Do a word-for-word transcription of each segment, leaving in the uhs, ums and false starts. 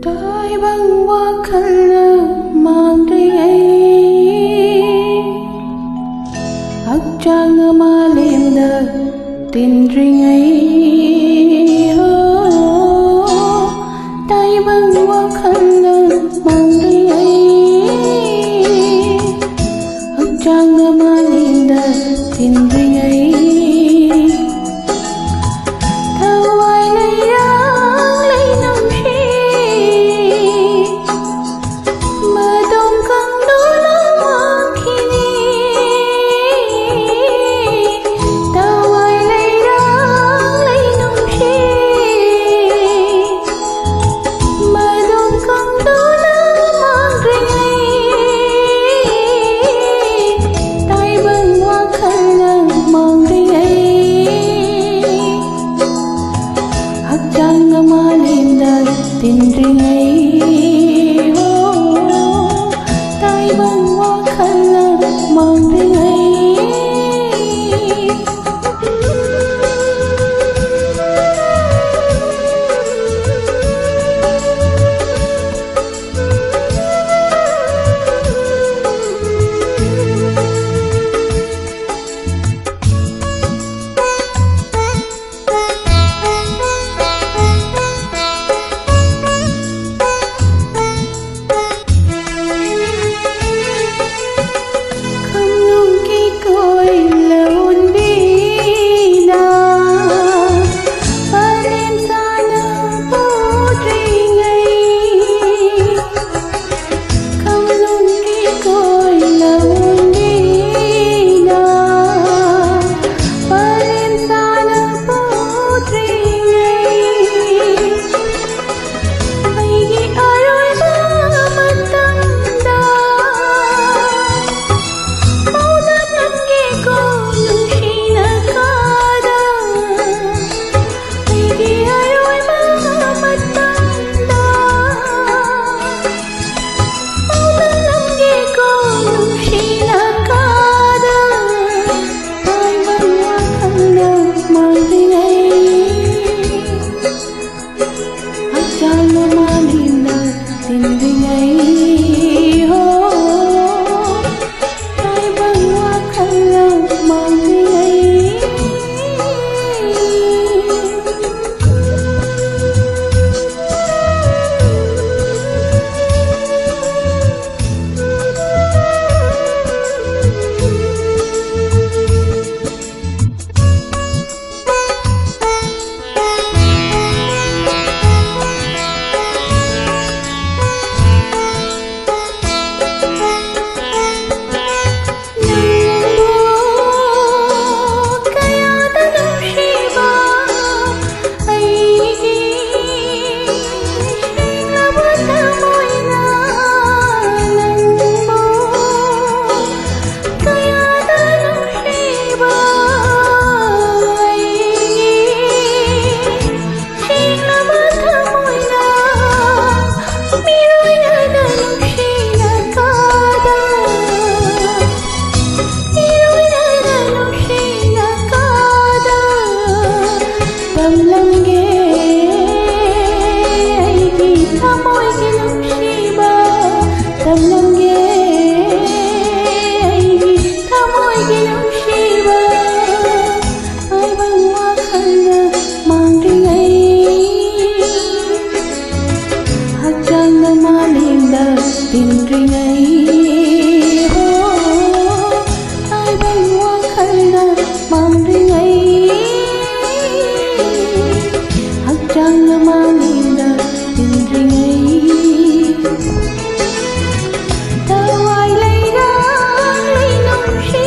ꯇꯥꯏꯕꯪ ꯋꯥꯈꯜꯅ ꯃꯥꯡꯗ꯭ꯔꯤꯉꯩ, ꯍꯛꯆꯥꯡꯅ ꯃꯥꯂꯦꯝꯗ ꯇꯤꯟꯗ꯭ꯔꯤꯉꯩ, ꯍꯣ, ꯇꯥꯏꯕꯪ ꯋꯥꯈꯜꯅ ꯃꯥꯡꯗ꯭ꯔꯤꯉꯩ, ꯍꯛꯆꯥꯡꯅ ꯃꯥꯂꯦꯝꯗ ꯇꯤꯟꯗ꯭ꯔꯤꯉꯩ, ꯊꯋꯥꯏ ꯂꯩꯔꯥꯡ ꯂꯩꯅꯨꯡꯁꯤ, ꯃꯇꯣꯝ ꯈꯪꯗꯨꯅ ꯃꯥꯡꯈꯤꯅꯤ꯫ ꯊꯋꯥꯏ ꯂꯩꯔꯥꯡ ꯂꯩꯅꯨꯡꯁꯤ, ꯃꯇꯣꯝ ꯈꯪꯗꯨꯅ ꯃꯥꯡꯈ꯭ꯔꯤꯉꯩ, ꯇꯥꯏꯕꯪ ꯋꯥꯈꯜꯅ ꯃꯥꯡꯈ꯭ꯔꯤꯉꯩ, ꯍꯛꯆꯥꯡꯅ ꯃꯥꯂꯦꯝꯗ ꯇꯤꯟꯗ꯭ꯔꯤꯉꯩ, ꯍꯣ, ꯇꯥꯏꯕꯪ ꯋꯥꯈꯜꯅ ꯃꯥꯡꯗ꯭ꯔꯤꯉꯩ꯫ ꯌꯥꯡꯅ ꯃꯥꯂꯦꯝꯗ ꯇꯤꯟꯗ꯭ꯔꯤꯉꯩ, ꯊꯋꯥꯏ ꯂꯩꯔꯥꯡ ꯂꯩꯅꯨꯡꯁꯤ,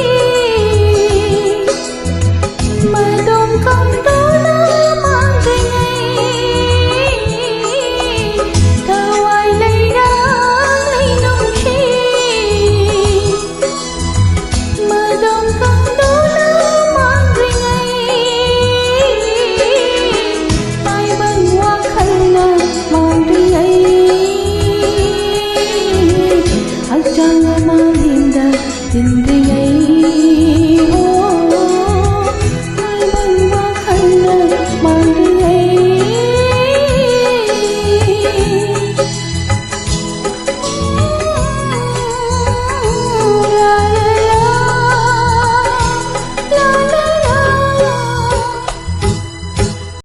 ꯃꯗꯣꯝ ꯈꯪꯗꯨꯅ ꯃꯥꯡꯗ꯭ꯔꯤꯉꯩ, ꯊꯋꯥꯏ ꯂꯩꯔꯥꯡ ꯂꯩꯅꯨꯡꯁꯤ, ꯃꯗꯣꯝ ꯈꯪꯗꯨꯅ ꯃꯥꯡꯗ꯭ꯔꯤꯉꯩ, ꯇꯥꯏꯕꯪ ꯋꯥꯈꯜꯅ ꯃꯥꯡꯗ꯭ꯔꯤꯉꯩ, ꯍꯛꯆꯥꯡ ꯑꯃ ꯂꯦꯝꯗ ꯇꯤꯟꯗ꯭ꯔꯤ